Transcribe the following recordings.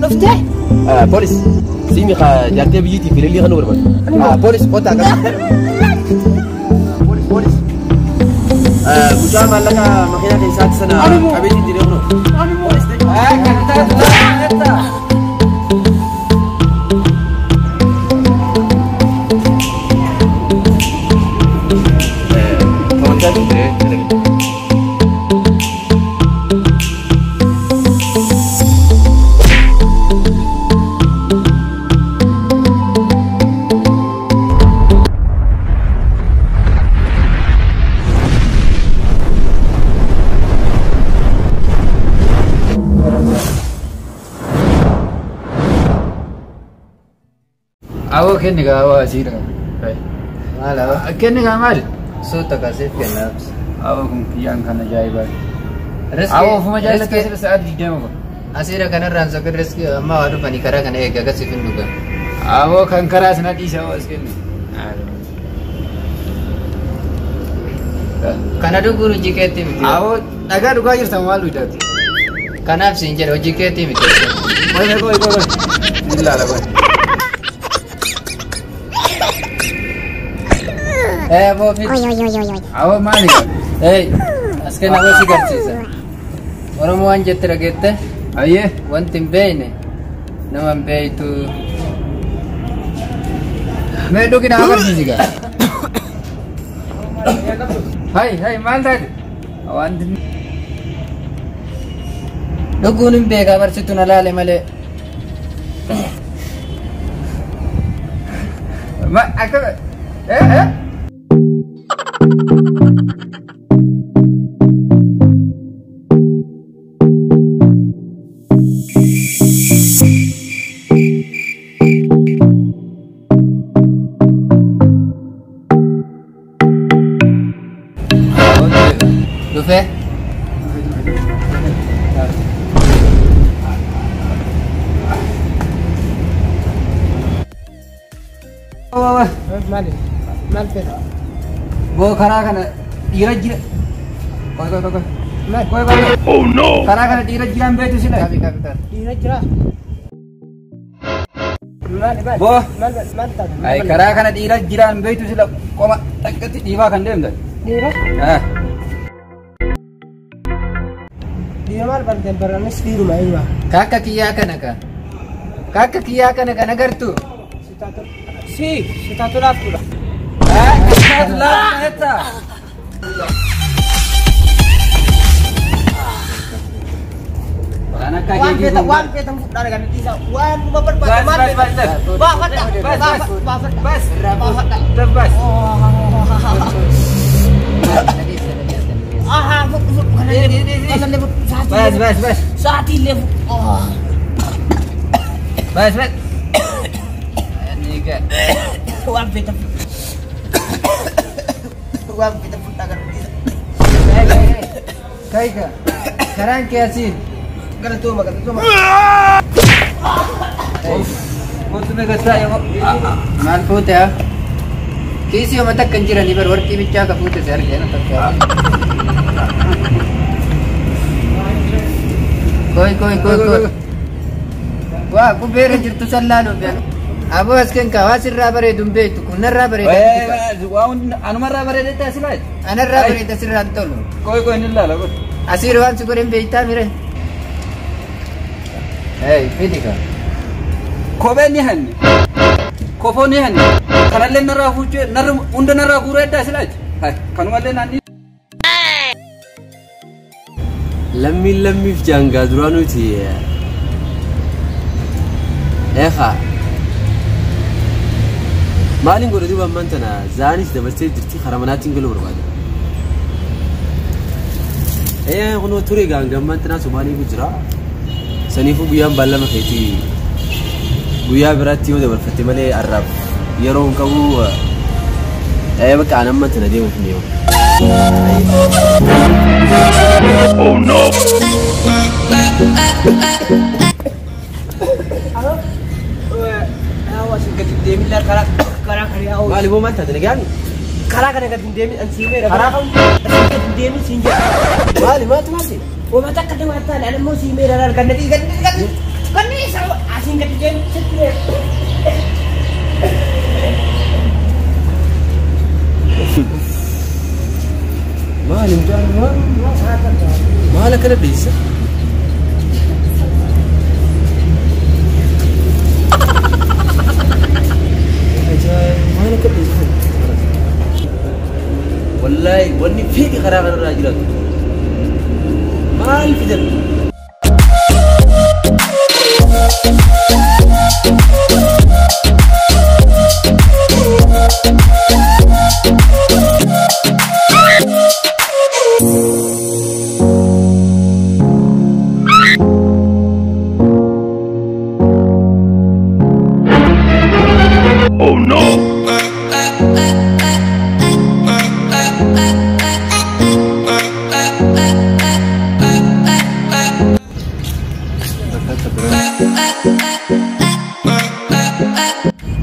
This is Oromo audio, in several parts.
Dhuftee? Poolis siimi jaartee biyyittii fi lillii kan nu barbaadu. Poolis kottaa qaba. Poolis poolis. Mucaa maallaqa makiinaa keessaatti sana qabeetiin jiree kunoo. Poolis Kan taatu laata. Kawantaa jiree dalagaa. Awoo kenni gaa awoo asiidha. Maal awoo? Kenni gaa maali? Suuta kasiif kennaaf. Awoo kun kiyyaan kan ajaa'ibaa. Riskii Awoo ofuma jaallattee sila sa'aatii 20 kun. Asiira kanarraan soqin riskii amma waa dhufanii karaa kana eega akkasiif hin dhugan. Awoo kan karaa sana dhiisa awoo as kenni. Kana dhuguun hojii keetii miti. Awoo dhagaa dhugaa jirtan maal dhugdaati? Kanaaf siin jedha hojii keetii miti. Qoy qoy qoy qoy. Ni ilaala qoy. Ee aboo fit. Awoo maali? Ee as kenna aboo si garsiisa. Oromoo waan jette dhageette Ayyee. wanti hin beekne nama hin beektu. Mee dhugi na agarsiisi gaa. Hai hai maal taate? Wanti Dhuguun hin beekaa barsitu na laale malee. Ma akka eh eh Dhufee? Maali? Maal fedha? Boo karaa kana dhiira jira. Qoy qoy qoy. Maal? Qoy qoy. Oh no. Karaa kana dhiira jiraan beektu sila. Qabi qabi qabi. Dhiira jira. Maali maali? Boo. Maal maal taate? Ay karaa kana dhiira jiraan beektu sila qoma dhaqqatti dhiibaa kan deemtan. Dhiira? Ah. Dhiira maal barteen baranis dhiiruma eenyuma? Kaakka kiyyaa kana ka. Kaakka kiyyaa kana kan agartu. Si, sitaatu laaftuudha. Ah, sitaatu laaftuudha. Waan akka Waan keetii feetan kun. waan feetan fudhaa kan dhiisa. Waan numa barbaadu maal Bas bas feetan? bas. Baafadha. Bas bas. Baafadha. Bas. Baafadha. Bas. Ahaa fudhu fudhu kanallee kanallee fudhu. Bas bas bas. Sa'aatii illee fudhu. Bas bas. Waan feetan fudhu. Waan feetan fudhaa kan dhiisa. Kaika. Karaan kee asiin. Galatooma galatooma. Kottu meeqataa yoo. Maal fuute haa? Kiisii homa takka hin jiranii bar warqii bichaa ka fuute si argee na fakkaata. Koi koi koi koi. Waa qubeerra jirtu san laaluuf yaa. Aboo as kenka waa sirraa bareedu hin beektu kun narraa bareeda. Waan anumarraa bareedetti as ilaali. Anarraa bareeda sirraa hin tolu. Qoy qoy ni ilaala qoy. Asiir waan si godhe hin beektaa mire. Hey fidi ka. Kopheen ni hanni. Kofoo ni hanni. Kanallee narraa fuuchee narra hunda narraa guuree adda as ilaali. Kanumallee naanni. Lammiin lammiif jaangaa duraa nuti. Eegaa. Maaliin godhe duuba ammaan tana zaanis dabarsee jirti karaa manaatiin galuu barbaada. Ee kunoo ture gaanga ammaan tanaa Somaaliitu jira. Saniifuu guyyaan beellama keetii guyyaa biraatti yoo dabarfatte malee har'aaf yeroo hin qabu. Ee bakka aan ammaan tana deemuuf ni yoo. Oh no! Hawaasa gadi deemin karaa karaa kana yaa'u. Maali boo maal taate nagaan? Karaa kana gadi deemin an siin meera. Karaa kam? Asiin gadi deemin siin jedha. Maali maaltu maali? Wama takka nama taane ani immoo siin meera ganna ganna ganna ganna. Maali mucaan maal akkana dheessa? Maal akka dheessa? Wallaahi wanni fedhi karaa kanarraa jiraatu. Maal fidan? Oh no!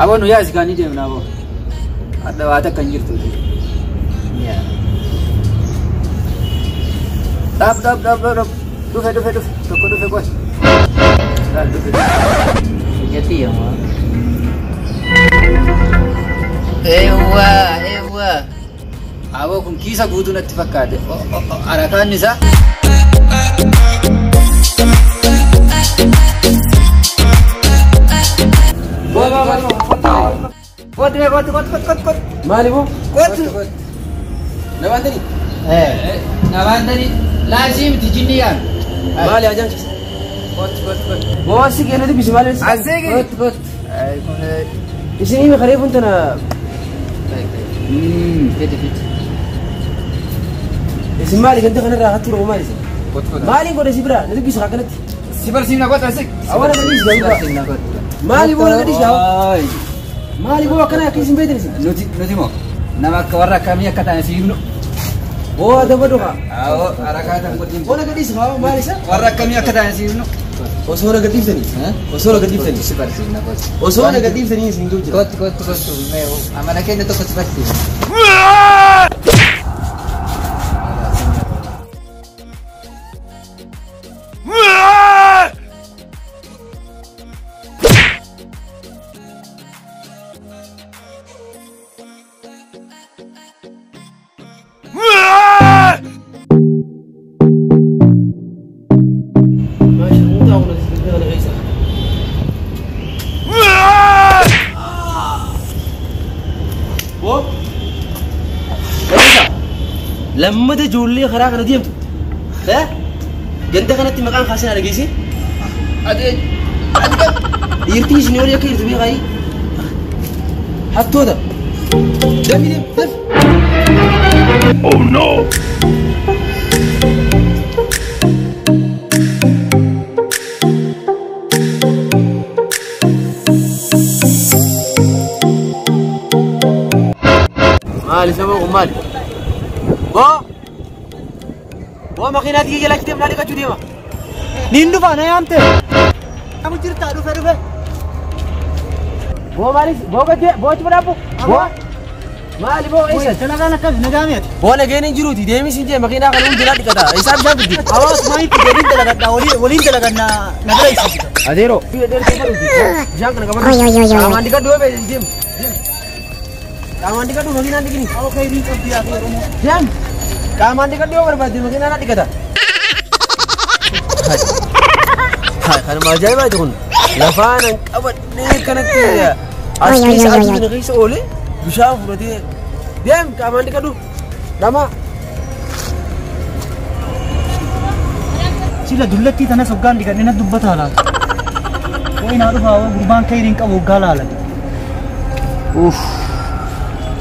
Aboo nu yaasi kaanii deemna aboo. Adda waa takka hin jirtu. Dhaab dhaab dhaab dhaab dhufe dhufe dhufe tokko dhufe qoy. Dhaab dhufe. Ijatti yamaa. Eewwa eewwa. Aboo kun kiisa guutuu natti fakkaate. Harakaan isaa. Kottu kottu kottu kottu kottu. Maali boo? Kottu. Nabaantanii? Nabaantanii laasii miti jinni yaanu. Maali ajaan keessa? Kottu kottu kottu. Boo asii kennati bisi maali? Asii gadi. Kottu kottu. Kun Isin himi kareefuun tana fiti fiti. Isin maali ganda kanarraa hattuu dhabu maali isin? Kottu kottu. Maaliin godhe si biraa? Na dubbisa akkanatti. Si barsiifna kottu asii. Awwaala gadhiisi Barsiifna kottu. Maali boo na gadhiisi Maali boo akkana akka isin beektan isin? Nuti nuti moo nama akka warra akkamii akka taane si himnu. Boo adaba dhufa. Awoo harakaa tan godhin. Boo na gadhiisi haa maali isa? Warra akkamii akka taane si himnu. Osoo na gadhiiftanii? Osoo na gadhiiftanii? Si barsiifna kottu. Osoo na gadhiiftanii isin jiru jira. Kottu kottu kottu. Amala keenya tokko si barsiifna. Maasha muudaa kun isin kana keessa. Boo. Keessa. Lammata ijoollee karaa kana deemtu. Ganda kanatti maqaan kaasee dhageesse. Ati ati kan. Dhiirtiin isin olii akka jirtu beekaa. Hattoota. Dafi deem dafi. Oh no! Maali sama kun maali? Boo! Boo makiinaa tiyya jalaa deemnaa dhiqachuu deema. Niin dhufa na yaamte. Amu jirtaa dhufe dhufe. Boo maalis boo gaddee boo achi badhaabbu. Boo maali boo eessa? Dalagaan akkami nagaa mi'ati. Boo nageen hin jiruuti deemii siin jee makiinaa kana hundi jalaa dhiqata. Isaa bishaan fiddi. Hawaas maaliif waliin dalagadhaa waliin dalagadnaa na bira ibsita. Adeero. Bishaan kana qabadhu. Qaamaan dhiqadhu yoo beekte deem. Qaamaan dhiqadhu makiinaan dhiqini. Awwa khayriin qabdi yaa Oromoo. Deem. Qaamaan dhiqadhu yoo barbaadde makiinaan dhiqata. Kanuma ajaa'ibaati kun. Lafaan an qabadhee kanatti as keessa aduu kana keessa oolee bishaan fudhatee deem qaamaan dhiqadhu. Dhama. Sila dullattii tanas hoggaan dhiqadhe na dubbataa laata. Wayi naa dhufaa gurbaan khayriin qabu hoggaa laalan. Uff.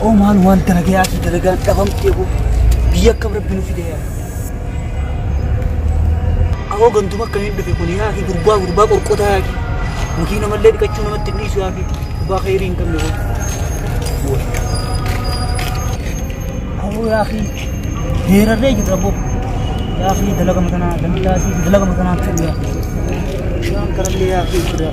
Oo maal waan dalagaa fi dalagaan dhabamtee boo biyya akkam rabbi nu fide yaa. Awoo gantuma akkamiin dhufe kun yaa fi gurbaa gurbaa qorqotaa yaa fi makiina mallee dhiqachuu namatti hin dhiisu yaa fi gurbaa khayrii hin qabne boo. Awoo yaa fi heerarree jirra boo. Yaa fi dalagama kanaa dandaasii dalagama kanaa fedhu yaa fi. Waan kanallee yaa fi jira.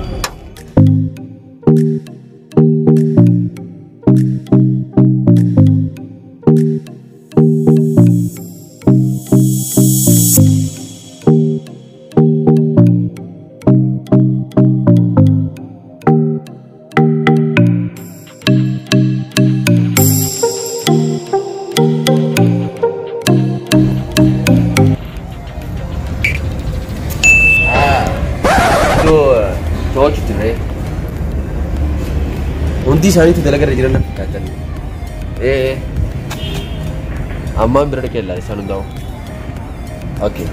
Iddoo to'achuutti ture. Hundi isaaniitu dalagarra jiran na fakkaatan. Ammaan bira dhaqee ilaala isaan hundaa'u. Okay.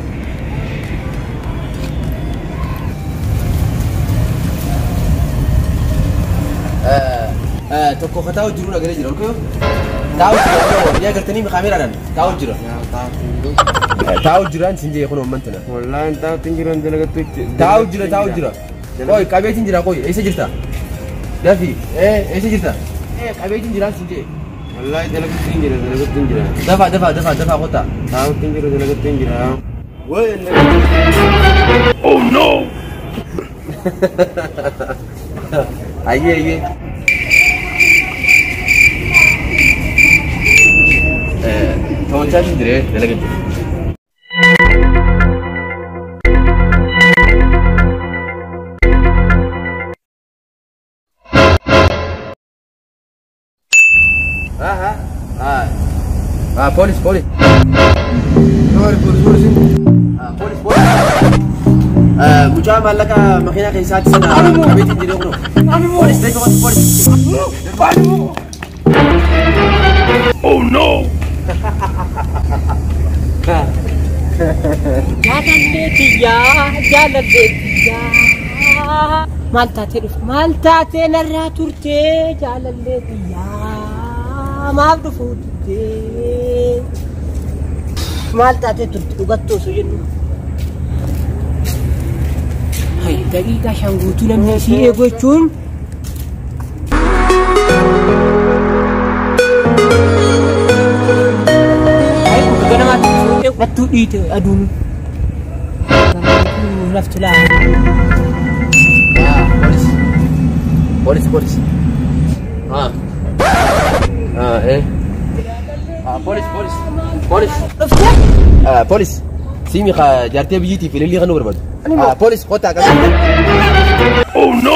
Tokko ka taa'u jiru agaree jira. Olkoo taa'u jira. Yaa gartanii kaameraadhaan taa'u jira. Taa'u jiraan sin jee kun amman tana. Wallaan taa'utti hin jiru dalagattu. Taa'u jira taa'u jira. Qoy qabeetiin jira qoy eessa jirta? Dafi eessa jirta? Qabeetiin jiraan sin jee. Wallaahi dalagattu hin jira dalagattu hin jira. Dafa dafa dafa dafa kottaa. Taa'utti hin jiru dalagattu hin jira. Oh no! Ayyee ayyee. To'achaa jire dalaga jira. Polis polis. Polis polis. Polis polis. Mucaa maallaqa makiinaa keessaatti sana qabeetiin jiru kunoo. Polis dafa polis. Oh no! Jaalallee tiyyaa jaalallee tiyyaa maal taatee dhufte maal taatee narraa turtee jaalallee tiyyaa maaf dhufuu turtee maal taatee turte dhugattoo osoo jennu. Hayi daqiiqaa 5 guutuu namni isii eegu jechuun. Nattuu dhiite aduun. Lafti laa. Polis. Polis polis. Polis polis. Polis. Dhuftee? Polis. Siimi jaartee biyyiitiif ilillii kan nu barbaadu. Polis kottaa qabu. Oh no!